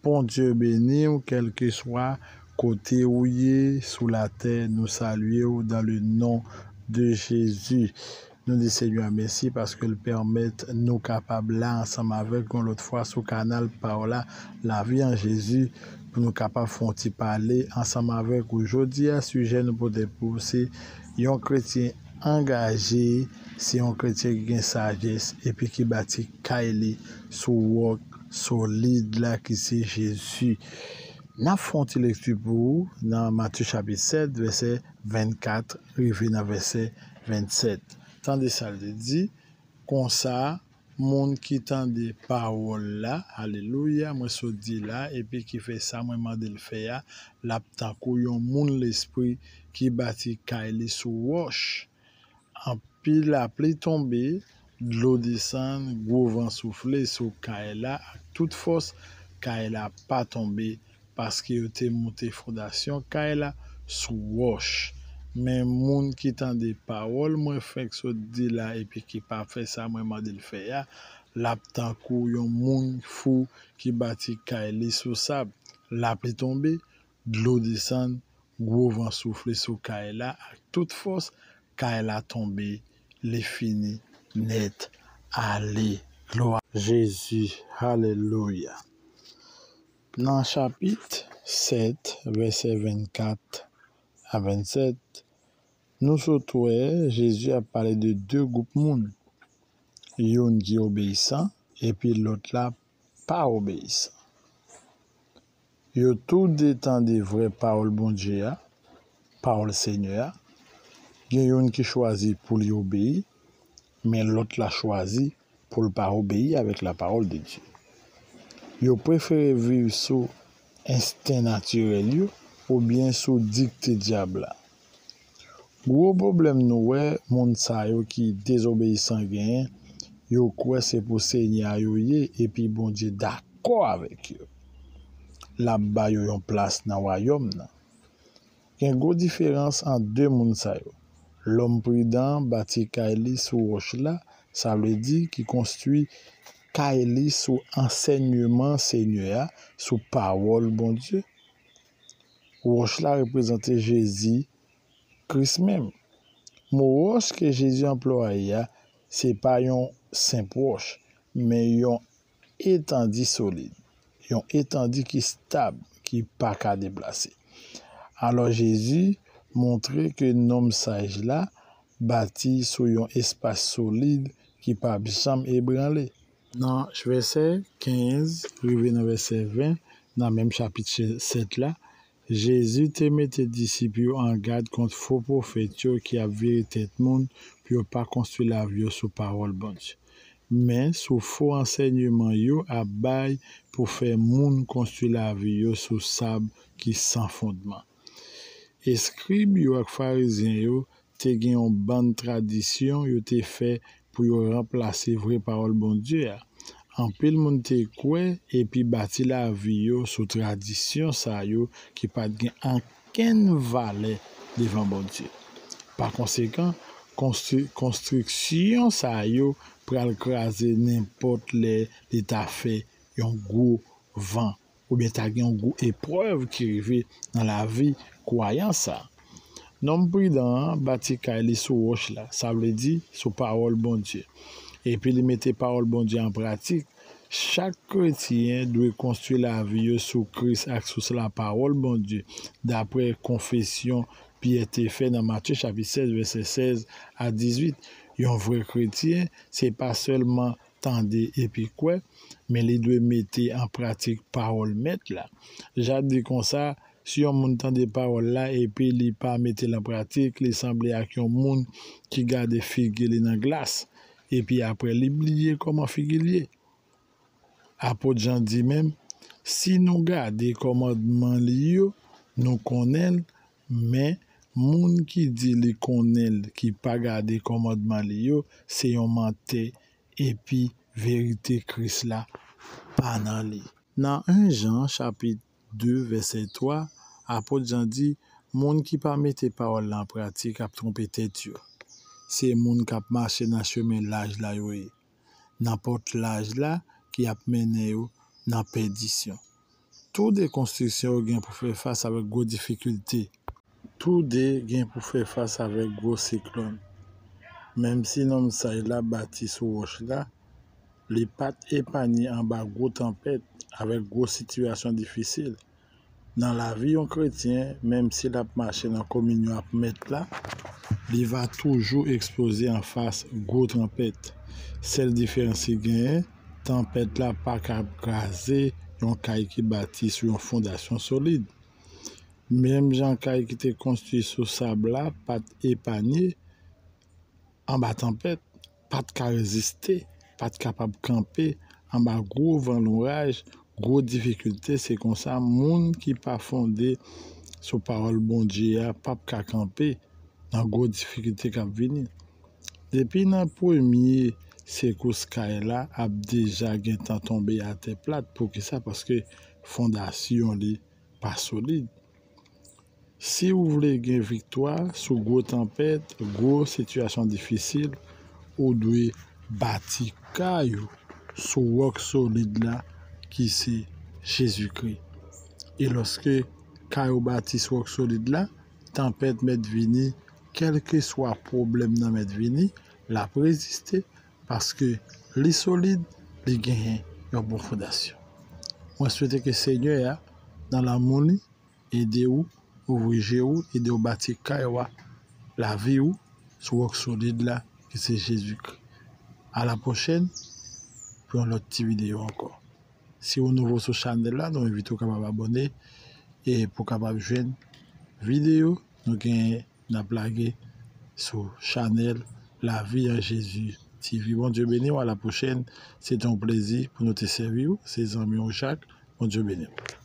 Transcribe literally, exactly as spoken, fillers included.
Bondye beni w, kèlkeswa kote ou ye sou latè, nou salye w dans le nom de Jésus. Nou di Senyè mèsi paske l pèmèt nou kapab la ansanm avèk yon lòt fwa sou kanal Pawòl la, Lavi an Jezi, pou nou kapab fè yon ti pale ansanm avèk ou. Jodi a, sijè nou pote pou ou se yon kretyen angaje, se yon kretyen ki gen sajès epi ki bati kay li sou wòk solid la ki se Jezi. N ap fè yon ti lekti pou ou nan Matye chapit sèt, vèsè vennkat rive nan vèsè vennsèt. Tande sa l te di, konsa, moun ki tande pawòl la, alelouya, mwen sot di la, epi ki fè sa mwen mande l fè a, l ap tankou yon moun lespri ki bati kay li sou wòch. Anpil lapli tonbe, dlo desann, gwo van soufle sou kay la ak tout fòs, kay la pa tonbe, paske yo te moute fondasyon kay la sou wòch. Men moun ki tande pawòl mwen fenk sot di la epi ki pa fè sa mwen mande l fè a, l ap tankou yon moun fou ki bati kay li sou sab. Lapli tonbe, dlo desann, gwo van soufle sou kay la ak tout fòs, kay la tonbe, li fini nèt. Ale, glwa Jezi, alelouya. Nan chapit sèt, vèsè vennkat a vennsèt, nou sot wè Jezi ap pale de de gwoup moun. Youn ki obeyisan, epi lòt la pa obeyisan. Yo tou de tande vrè pawòl Bondye a, pawòl Senyè a. Gen youn ki chwazi pou li obeyi, men lòt la chwazi pou l pa obeyi avèk lapawòl de Dye. Yo prefere viv sou ensten natirèl yo oubyen sou dikte dyab la. Gwo pwoblèm nou wè moun sa yo ki dezobeyisan genyen, yo kwè se pou Senyè a yo ye epi Bondye dakò avèk yo. L ap ba yo yon plas nan wayòm nan. Gen gwo diferans ant de moun sa yo. Lòm pridan bati kay li sou wòch la, sa vle di ki konstwi kay li sou ansèyman Senyè a, sou pawòl Bondye. Wòch la reprezante Jezi Kris menm. Mo wòch ke Jezi anplwaye a, se pa yon senp wòch, men yon etandi solid, yon etandi ki stab, ki pa ka deplase. Alò, Jezi montre ke nonm saj la bati sou yon espas solid ki p ap janm ebranle. Nan vèsè kenz rive nan vèsè ven, nan menm chapit sèt la, Jezi te mete disip yo an gad kont fo pwofèt yo ki ap vire tèt moun pou yo pa konstwi lavi yo sou pawòl Bondye, men sou fo ansèyman yo ap bay pou fè moun konstwi lavi yo sou sab ki san fondman. Eskrib yo ak Farizyen yo te gen yon bann tradisyon yo te fè pou yo ranplase vrè pawòl Bondye a. Anpil moun te kwè epi bati lavi yo sou tradisyon sa yo ki pa t gen ankenn valè devan Bondye. Pa konsekan, konstri- konstriksyon sa yo pral kraze nenpòt lè li ta fè yon gwo van oubyen ta gen yon gwo eprèv ki rive nan lavi kwayan sa. Nonm pridan an bati kay li sou wòch la, sa vle di sou pawòl Bondye. Epi li mete pawòl Bondye an pratik. Chak kretyen dwe konstwi lavi yo sou Kris ak sou lapawòl Bondye, dapre konfesyon Pyè te fè nan Matye chapit sèz, vèsè sèz a dizuit. Yon vrè kretyen, se pa sèlman tande epi kwè, men li dwe mete an pratik pawòl Mèt la. Jak di konsa, si yon moun tande pawòl la epi li pa mete l an pratik, li sanble ak yon moun ki gade figi li nan glas, epi apre li bliye kòman figi l ye. Apot Jan di menm, si nou gade kòmandman li yo, nou konnen l, men moun ki di li konnen l, ki pa gade kòmandman li yo, se yon mantè, epi verite Kris la pa nan li. Nan en Jan chapit de vèsè twa, apot Jan di, moun ki pa mete pawòl la an pratik ap twonpe tèt yo. Se moun k ap mache nan chemen laj la yo ye. Nan pòt laj la ki ap mennen yo nan pèdisyon. Tou de konstriksyon yo gen pou fè fas avèk gwo difikilte. Tou de gen pou fè fas avèk gwo siklòn. Menm si nonm sa la bati sou wòch la, li pa t epanye anba gwo tanpèt avèk gwo sitiyasyon difisil. Nan lavi yon kretyen, menm si l ap mache nan kominyon ak Mèt la, li va toujou ekspoze anfas gwo tanpèt. Sèl diferans ki genyen, tanpèt la pa ka kraze yon kay ki bati sou yon fondasyon solid. Menm jan kay ki te konstwi sou sab la pa t epanye anba tanpèt, pa t ka reziste, pa t kapab kanpe anba gwo van loraj, gwo difikilte. Se konsa, moun ki pa fonde sou pawòl Bondye a p ap ka kanpe nan gwo difikilte k ap vini. Depi nan premye sekous kay la ap deja gentan tonbe atè plat. Poukisa? Paske fondasyon li pa solid. Si w vle gen viktwa sou gwo tanpèt, gwo sitiyasyon difisil, ou dwe bati kay ou sou wòk solid la ki se Jezikri. E lòske kay ou bati sou wòk solid la, tanpèt mèt vini, kèlkeswa pwoblèm nan mèt vini, l ap reziste paske li solid, li genyen yon bon fondasyon. Mwen swete ke Senyè a, nan lanmou li, ede w ouvri je w, ede w bati kay ou a, lavi w sou wòk solid la ki se Jezikri. A la pwochèn pou yon lòt ti videyo ankò. Si w nouvo sou chanèl la, nou envite w kapab abòne e pou w kapab jwenn videyo nou genyen n ap lage sou chanèl Lavi an Jezi T V. Bondye beni w, a la pwochèn. Se te yon plezi pou nou te sèvi w. Se zanmi w Jak. Bondye beni w.